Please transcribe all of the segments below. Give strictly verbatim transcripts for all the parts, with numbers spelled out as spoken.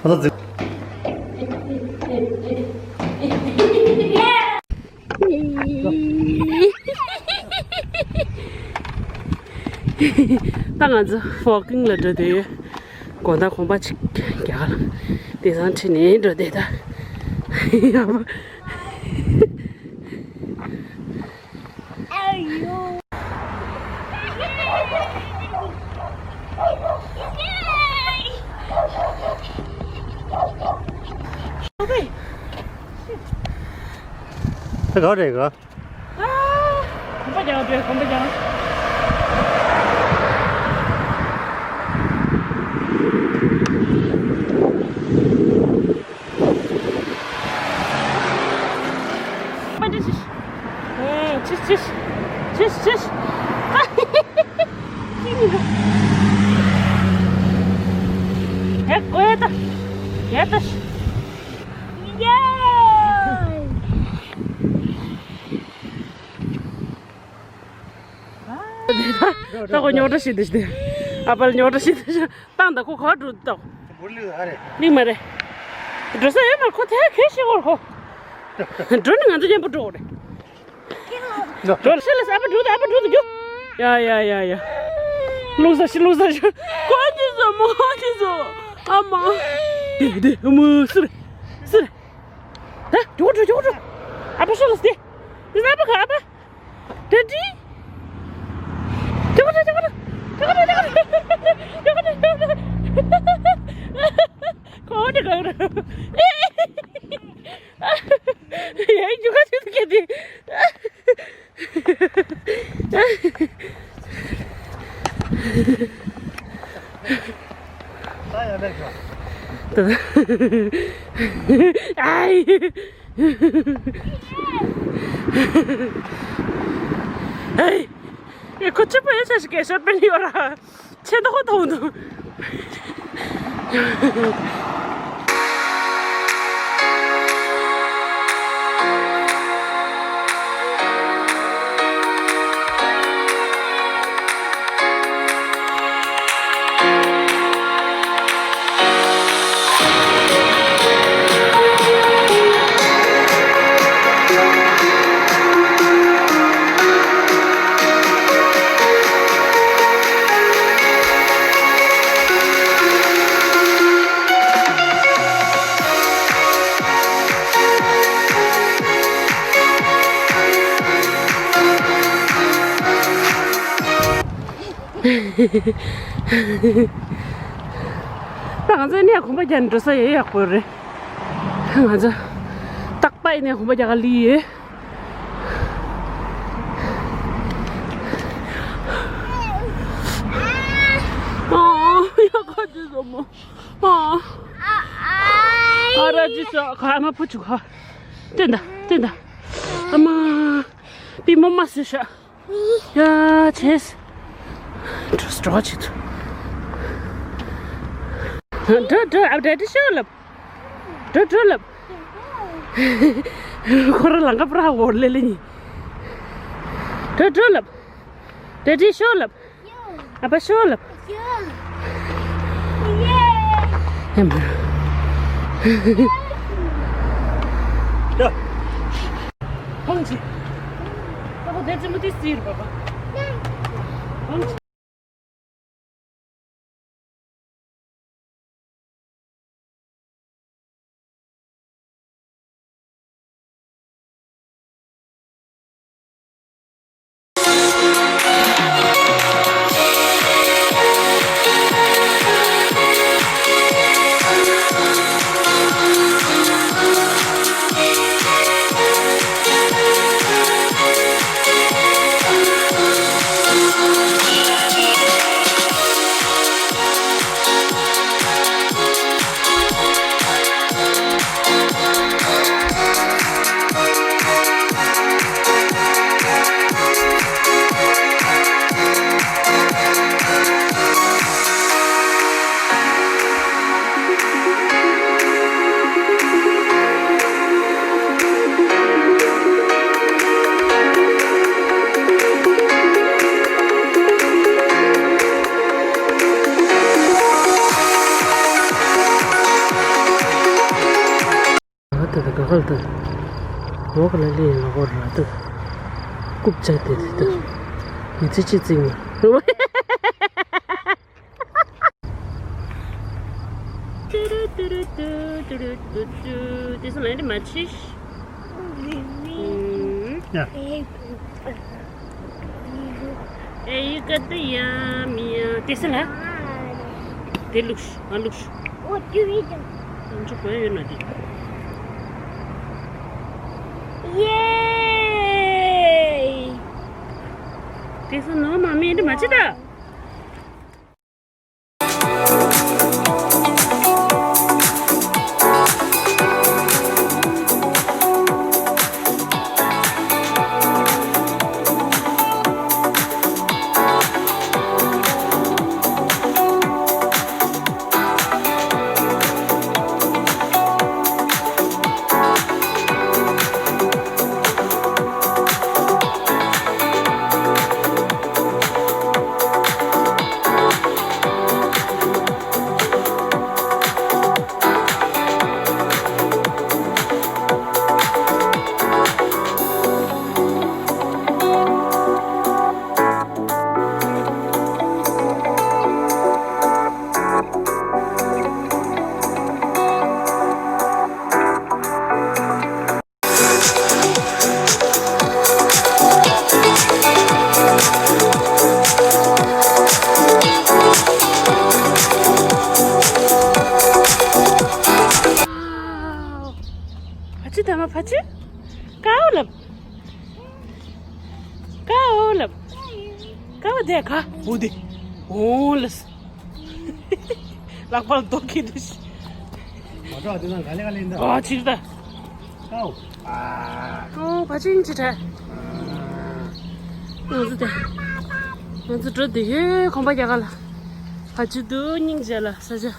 ཁོ་ཚོ་ད་ང་ཚོ་ཝོག་ཀིང་ལ་འགྲོ་དུས་དགོང་དག་གོམ་པ་གཅིག་རྒྱག་ལ་དེང་སང་ཁྲིད་ནས་འགྲོ་དེ་ད། ཡག་པོ། ད་ག་རེད་ག་གོམ་པ་རྒྱག་དགོས། གོམ་པ་རྒྱག་པ་འདྲ་ཞིག་ཨེ། ཆིས་ཆིས། ཆིས་ཆིས། ཨེ། ཀོ་ཡ་ད། ཡ་ད། ཡ། ད་ཁོ་རྙོག་དྲ་ཞིག་འདི་ཞིག་ཨ་ཕར་རྙོག་དྲ་ཞིག་འདི་ཞིག་བཏང་ད་ཁོ་ག་འགྲོ་འདུག་སླེབས་མ་རེད། འགྲོ་ས་ཡོད་མ་རེད། ཁོ་དེ་གས་ཤེས་གོ་ཁོ། འགྲོ་ནི་ང་ཚོ་མཉམ་པོ་འགྲོ་དགོས་རེད། འགྲོ་ཤེས་ལ་ཨ་ཕ་འགྲོ་ད། ཨ་ཕ་འགྲོ་ད་རྒྱུ། ཡ་ཡ་ཡ་ཡ། ལུག་ཟ་ཤི། ལུག་ཟ་ཤི། ཁོ་ཅི་ཟོ་མོ། ཁོ་ཅི་ཟོ། ཨ་མ། དེ་དེ་ཨ་མ་སུ་རེད། སུ་རེད། ད་འགྲོ་འགྲོ་འགྲོ་འགྲོ། ཨ་ཕ་ཤོ་ལ་སྟེ། དེ་ཨ་ཕ་ག་ཨ་ཕ། ད་དྲི། ཅོ་ཅོ་ཅོ་ཅོ་ཅོ་ཅོ་ཅོ། ཁོ་འདི་ག་རེད། ཡ་ཡ་ཅོ་ཅོ་ཅོ་ཅོ། ཨའི། ཨའི། ཁོ་ཆུ་པོ་ཡོད་ཆ་ཞིག་གས་ཤོར་པན་ཡོད་ར། ཆེ་མདོག་མཐོང་འདུག་ད་ང་ཚོའི་གནས་གོམ་པ་རྒྱག་ནས་འགྲོ་ས་ཡོད། ཡག་པོ་རེད། ང་ཚོ་རྟག་པ་ཡིན་ནས་གོམ་པ་རྒྱག་ག་ལི་ཡོད། ཨ། ཡག་ག་ཅི་བཟོ་མོ། ཨ། ཨ་ར་ཅི་ས་ཁ་མ་ཕུ་ཆུ་ཁ། ཏེན་ད་ཏེན་ད། ཨ་མ། པི་མོ་མ་སུ་ཤ། ཡ་ཆེས། འགྲོ་འགྲོ་ཆེ་ཐུ། འགྲོ་འགྲོ། ཨ་བྲ་ཏི་ཤོ་ལབ། འགྲོ་འགྲོ་ལབ། ཁོ་ར་ལང་ཀ་པྲ་འོར་ལེ་ལེ་ཉི། འགྲོ་འགྲོ་ལབ། བྲ་ཏི་ཤོ་ལབ། ཨ་ཕ་ཤོ་ལབ། ཡ་མ། ཕང་ཆི། ད་ཁོ་དེ་ཙི་མོ་དེ་སིར་བ་བ། ཕང་ཆི། ཨལ་ཏུ། འོག་ལ་ལི་ལ་གོ་ར་ཏུ། རྐུབ་བཅག་སྟེ་དེ་ལྟར། ཡི་ཚེ་ཅི་བརྩིགས་ན། ཏུ་རུ་ཏུ་རུ་ཏུ་ཏུ་རུ་ཏུ་ཏུ། དེ་ཚོ་ལ་འདི་མ་ཆིས། ཡ། ཨེ་ཡི་ཀ་ཏི་ཡ་མི་ཡ། དེ་སི་ལ། དེ་ལུགས་ང་ལུགས། འོ་དུ་བི་དང་། ང་ཚོ་གོ་ཡ་ཡོད་ན་དེ། ཡེ། དེ་སི་ནོ་མ་མི་འདི་མ་ཅི་ད། ཕ་ཆུ་དམ་པ་ཕ་ཆུ། ཀའོ་ལབ། ཀའོ་ལབ། ཀའོ་དེ་ག་འོ་དེ། འོ་ལས། ལག་པར་རྡོ་ཁྱེར་དུ་ཤི། མ་གཏོགས་དེ་ནང་ག་ལེ་ག་ལེ་འདུག་ཨ་ཕྱིར་ད། ཀའོ། ཨོ་ཕ་ཆུ་ཡིན་ཅི་དྲ། ང་ཚོ་དེ། ང་ཚོ་འགྲོ་དུས་ཡོད་ཁོམ་པ་རྒྱག་ག་ལ། ཕ་ཆུ་འདུག་སྙིང་རྗེ་ལ་ས་ཆ།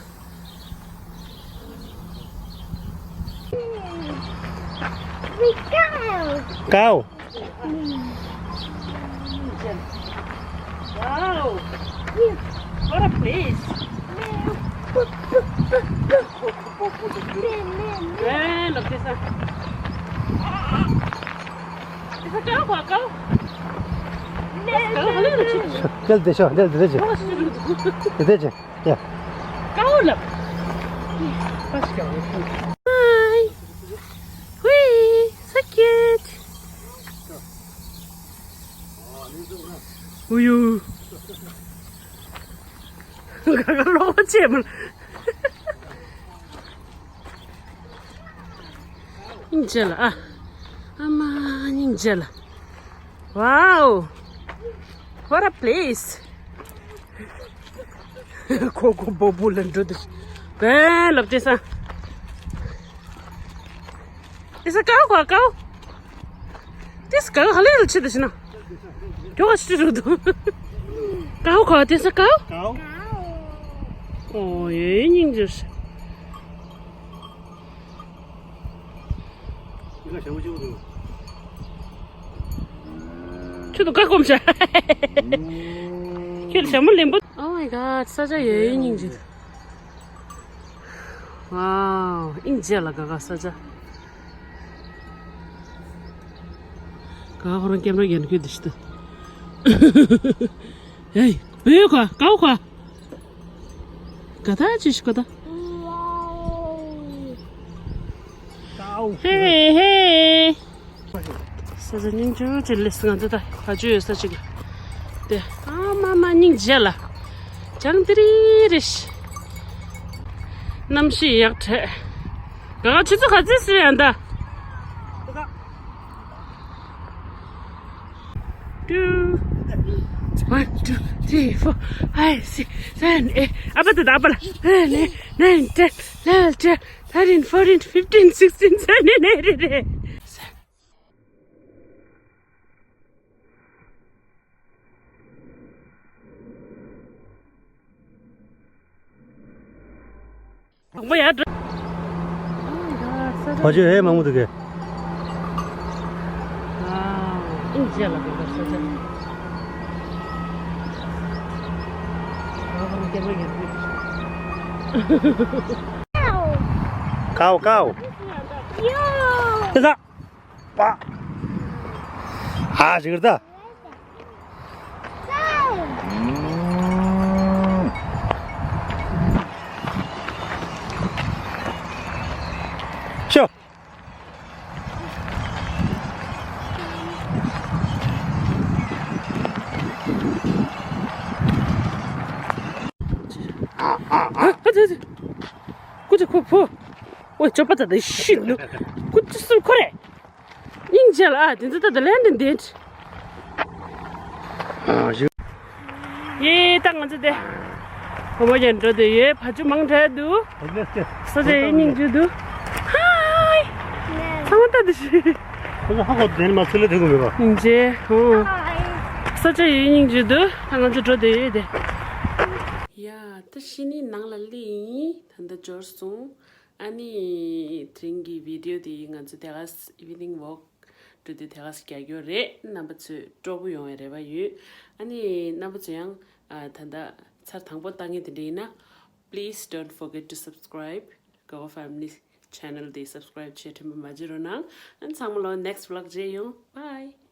ཀའོ། Wow! What a place! ཨེ་ལོ་ཁེ་ས། ཁེ་ས་ཀའོ་ཀའོ་ཀའོ། ཀའོ་ཧ་ལས་ལ་ཆི། དེ་ལ་དེ་ཤོག་དེ་ལ་དེ་ལ་ཆི། དེ་དེ་ཆི། ཡ། ཀའོ་ལབ། Hi. Wee, so cute. ཨུ་ཡུ། ག་ག་ལོག་བྱེད་མ། སྙིང་རྗེ་ལ་ཨ། ཨ་མ་སྙིང་རྗེ་ལ། Wow! What a place! ཁོ་ཁོ་བོ་བོ་ལ་འགྲོ་དུས། བན་ལབ་དེ་ས། དེ་ས་ཀའོ་ཀའོ་ཀའོ། དེ་ས་ཀའོ་ཧ་ལས་ལ་ཆི་དུ་ཤི་ན། ཀྱོ་ག་ཤི་རུ་དུ། ཀའོ་ཀའོ་དེ་ས་ཀའོ། ཀའོ། ཨོ་ཡེ་སྙིང་རྗེ་ཤི། ཁྱོད་དུ་ཀ་སྐོམ་ཤ། ཁྱོད་ཞྭ་མོ་ལེན་པོ། Oh my god, ས་ཆ་ཡོད་སྙིང་རྗེ། Wow, སྙིང་རྗེ་ལ་ག་ག་ས་ཆ། ག་ག་ཁོ་རང་ཀེམ་ར་རྒྱན་ཁྱོད་དུ་ཤི་ཏུ། ཧེ། བོད་ཁ་ཀའོ་ཁ། ག་ད་ཅི་ཞིག་ག་ད། ཧེ་ཧེ། ས་ས་སྙིང་རྗེ་ཅི་ལེ་སི་ང་ཚོ་ད་ཕ་ཆུ་ཡོད་ས་ཅིག་ལ། དེ་ཨ་མ་མ་སྙིང་རྗེ་ལ། ཅང་ཏི་རི་རི་ཤི། གནམ་གཤིས་ཡག་དྲག་ག་ག་ཆུ་ཚོད་ག་ཚོད་སི་ཡང་ད། Two, one, two, three, four, five, six, seven, eight. Up at the double. Nine, ten, eleven, twelve, thirteen, fourteen, fifteen, sixteen, seventeen, eighteen. དང་པོ་ཡར་འགྲོ། ཕ་ཆོས་ཧེ་མང་པོ་འདུག་གས། ཨིན་ཇི་ལ་དེ་འདྲ་ས་ཆ། ཀའོ་ཀའོ། ད་ད། པ། ཨ་ཞིག་རེད་ད། ཤོ། ཨ་ཙི་ཙི། ཀུ་ཅི་ཁུ་ཕུ། ཨོ་ཅོ་པ་ད་ད་ཤི་ནུ། ཀུ་ཅི་སུ་ཁོ་རེ། སྙིང་རྗེ་ལ་ཨ་དེ་ཚོ་ད་ད་ལན་དེ་འདེད། ཨ་ཞུ། ཡེ་ད་ང་ཚོ་དེ། བུ་མོ་ཡན་འགྲོ་དེ་ཡོད་ཕ་ཆུ་མང་དྲགས་འདུག་ས་ཆ་ཡེ་སྙིང་རྗེ་འདུག་ཧའི། ཚང་མ་ད་དེ་ཤི། ཁོ་ཚོ་ཧ་གོ་དེ་ནི་མ་ཚུལ་ལ་དེ་གོ་མེད་པ། སྙིང་རྗེ། ཧོ། ས་ཆ་ཡེ་སྙིང་རྗེ་འདུག་ད་ང་ཚོ་འགྲོ་དེ་ཡོད་དེ། ཡ་ད་ཤི་ནི་ནང་ལ་ལི་ཡིན། ད་ད་འབྱོར་སོང་། ཨ་ནི་དེ་རིང་གི་བི་ཌི་ཡོ་དེ་ང་ཚོ་དེ་ག་evening walk འགྲོ་དུས་དེ་ག་རྒྱག་རྒྱུ་རེད། རྣམ་པ་ཚོས་སྤྲོ་པོ་ཡོང་བའི་རེ་བ་ཡོད། ཨ་ནི་རྣམ་པ་ཚོ་ཡང་ཨ་ད་ལྟ་ཚར་དང་པོ་ལྟ་མཁན་དེ་འདྲ་ཡིན་ན། Please don't forget to subscribe Gogo Family Channel དེ་subscribe བྱེད་དྲན་པ་མ་བརྗེད་རོགས་གནང་། ཨ་ནི་ཚང་མ་ལོ་next vlog རྗེས་ཡོང་། Bye.